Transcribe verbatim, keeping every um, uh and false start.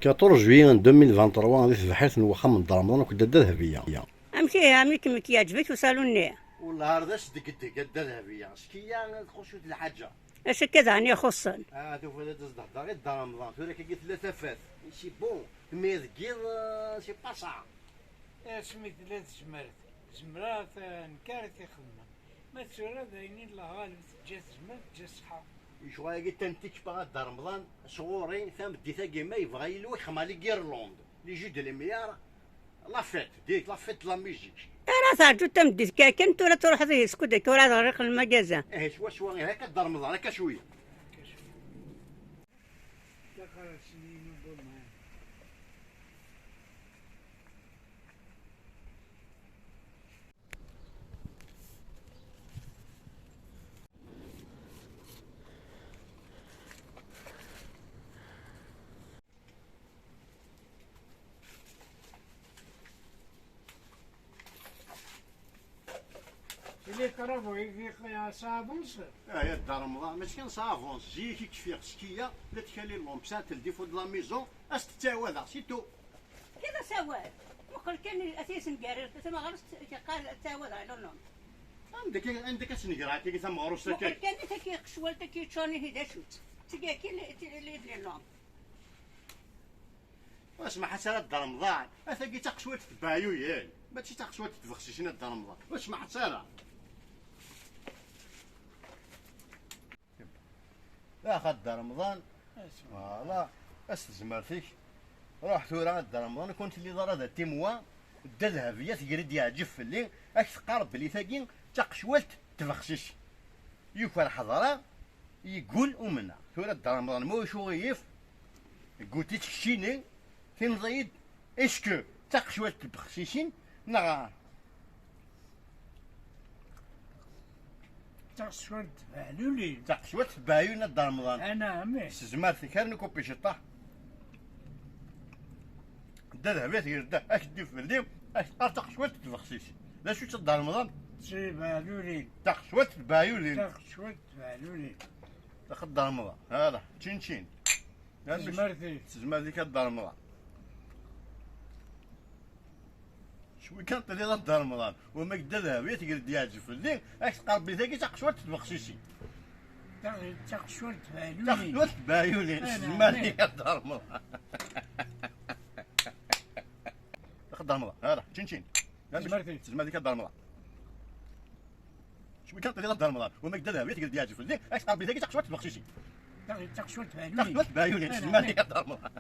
Quatorze juillet deux mille vingt-trois, di tebḥirt n wexxam n Dda Remḍan akked Dda Dehbiya. Amek ihi, amek kem-, k-yeɛǧeb-ik usalu-nni? Wellah ar d asdegdeg a Dda Dehbiya. Skiya txuṣṣ-it lḥaǧa. Acu akka daɣen ixuṣṣen? Ah, tufiḍ ad as-d-hedreɣ i Dda Remḍan. Tura akka tella tafat. C'est bon, mais deg yiḍ, euh, c'est pas ça. Asmi tella tezmert, zemreɣ ta-, nekk ara t-ixedmen. Ma d tura d ayen i llah ɣaleb, teǧǧa tezmert, teǧǧa ṣṣeḥḥa. Lecɣal-agi d tantikt a Dda Remḍan, sɣur-i tameddit-agi ma yebɣa yili wexxam à l'Irlande, les jeux de lumière, la fête, direct la fête de la musique. Ara terǧu tameddit kan, kan tura truḥeḍ ihi skud akka ur ɛad ɣriq lmagazin. Eh, swaswa, ihi akka Dda Remḍan, akka cwiya. Ili ṭrabu, ça avance. Ah, ya Dda Remḍan, mačči kan ça avance. Zik i kfiɣ, skiya, la tkali l'ombre, ça, le défaut de la maison, ad s-tettɛawadeɣ, c'est tout. Kif asawal? Muqel kan, a t-yesneggar, tameɣrust, yeqqar, ttɛawadeɣ, non, non. Anda akka, anda akka snegraɣ akka tameɣrust akka? Muqel kan, i taki qecwalt, taki ččuren, ihi d acu-tt? Tagi akka, li, li, li, li, non. Ur smaḥ ara Dda Remḍan. A tagi d taqecwalt n tbeɛyuyin, mačči d taqecwalt n tbexsicin a Dda Remḍan. Ur smaḥ ara. Ax a Dda Remḍan. Voilà. A s tezmert-ik. Ruḥ tura a Dda Remḍan, ur telliḍ ara d atimwa. Dda Dehbiya tger-d yeɛǧeb fell-i. Ad k-teqqar belli tagi d taqecwalt n tbexsicin. Yuker ḥeḍreɣ, yeggul umneɣ. Tura Dda Remḍan, ma ulac uɣilif, yeggul-itt keččini, tinḍi-yi-d, est-ce que d taqecwalt n tbexsicin, neɣ? Taqecwalt n tbeɛyuyin. Taqecwalt n tbeɛyuyin a Dda Remḍan. Ana, amek? S tezmert-ik, ar nkupi ciṭṭaḥ. Dda Dehbiya tger-d, ak-d-yefk fell-i, ak-teqqar taqecwalt n tbexsicin. D acu-tt a Dda Remḍan? Tbeɛyuyin. Taqecwalt n tbeɛyuyin. Taqecwalt n tbeɛyuyin. Ax a Dda Remḍan, hala, ččin ččin. Tezmert-ik. Tezmert-ik a Dda Remḍan. Cwi kan tiliḍ a Dda Remḍan. Wama Dda Dehbiya tger-d yeɛǧeb fell-i, ak-teqqar belli tagi d taqecwalt n tbexsicin. Taq-, taqecwalt n tbeɛyuyin. Taqecwalt n tbeɛyuyin, s tezmert-ik a Dda Remḍan. Ax a Dda Remḍan, hala, ččin ččin. Tezmert-ik. Tezmert-ik a Dda Remḍan. Cwi kan tiliḍ a Dda Remḍan. Wama Dda Dehbiya tger-d yeɛǧeb fell-i, ak-teqqar belli tagi d taqecwalt n tbexsicin. Taq-, taqecwalt n tbeɛyuyin. Taqecwalt n tbeɛyuyin, s tezmert-ik a Dda Remḍan.